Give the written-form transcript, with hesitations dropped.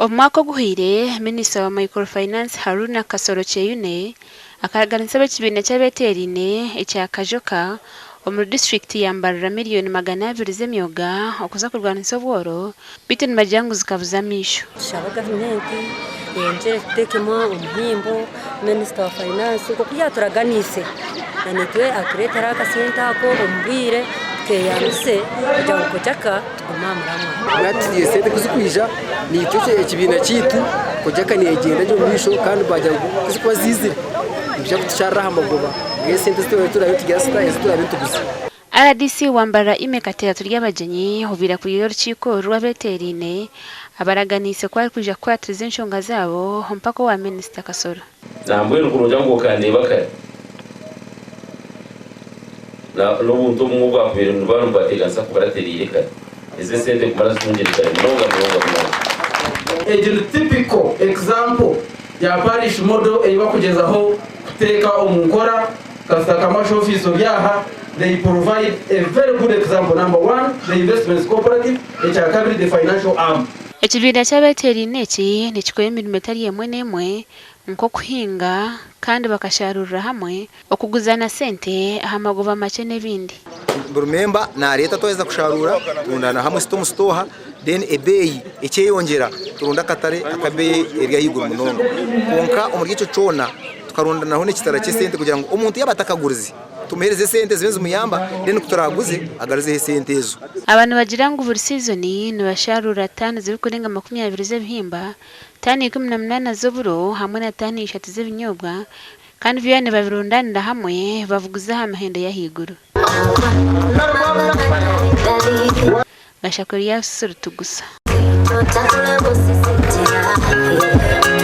Omu mwaka oguhweire, Minisita wa Micro-finance Haruna Kasolo Kyeyune akaraganisa ab'ekibiina ky'abeteeraine ekya Kajoka omuri disiturikiti ya Mbarara miriyoni 200 z'emyoga okuza kurwanisa obworo beitu nibagira ngu zikabuza amaisho. Tushaba gavumenti eyongyere etuteekemu omuhimbo, minisita wa fayinansi nk'oku yaaturaganiise naitwe atureetere akasente ako omu bwire tukeyambise kugira ngu Kojaka tugume aha muramwa. Hati esente ku zirikwija naitwe ekibiina kyaitu Kojaka neegyenda gye omu maisho kandi baagira ngu ku zirikuba ziizire nibaija kutusharira aha magoba g'esente ezi turaabe nitugira ezi turaabe nituguza. Rdc wa Mbarara Aimee Kateera Turyabagyenyi obaire akuriire orukiiko oru rw'abeteeraine abaraganiise ku arikwija kukuratiriza enshonga zaabo mpaka owa Minisita Kasolo. Nambwenu kurungi ngu okandeeba kare, n'obuntu obumwe obwakubaire nibuba nibubateganisa kubaratereire kare, ezi esente kumara zitungire kare munonga munonga munonga. Egi ni typical example ya parish model ei bakugyezaho kuteeka omu nkora kasita commercial office ori aha they provide a very good example number one the investments cooperative ekyakabiri the financial arm. Ekibiina ky'abeteeraine eki nikikora emirimo etari emwe n'emwe nk'okuhinga kandi bakasharuurira hamwe, okuguzana sente aha magoba makye n'ebindi. Buri memba nareeta twaheza kusharuura turundaana hamwe sito omu sitooha then ebeeyi ekyeyongyera turunda akatare akabeeyi eri ahaiguru munonga kwonka omuri ekyo kyona tukarundanaho n'ekitara ky'esente kugira ngu omuntu yaaba atakagurize tumuheereze esente zibe nizimuyamba then ku turaaguze agaruzeho esente ezo. Aba nibagira ngu buri siizoni nibasharuura taani zirikurenga 20 z'ebihimba, taani 18 z'oburo hamwe na taani ishatu z'ebinyobwa Kandi byona nibabirundaanira hamwe, babuguza aha mihendo y'ahaiguru. Bashakura eya Rutugusa.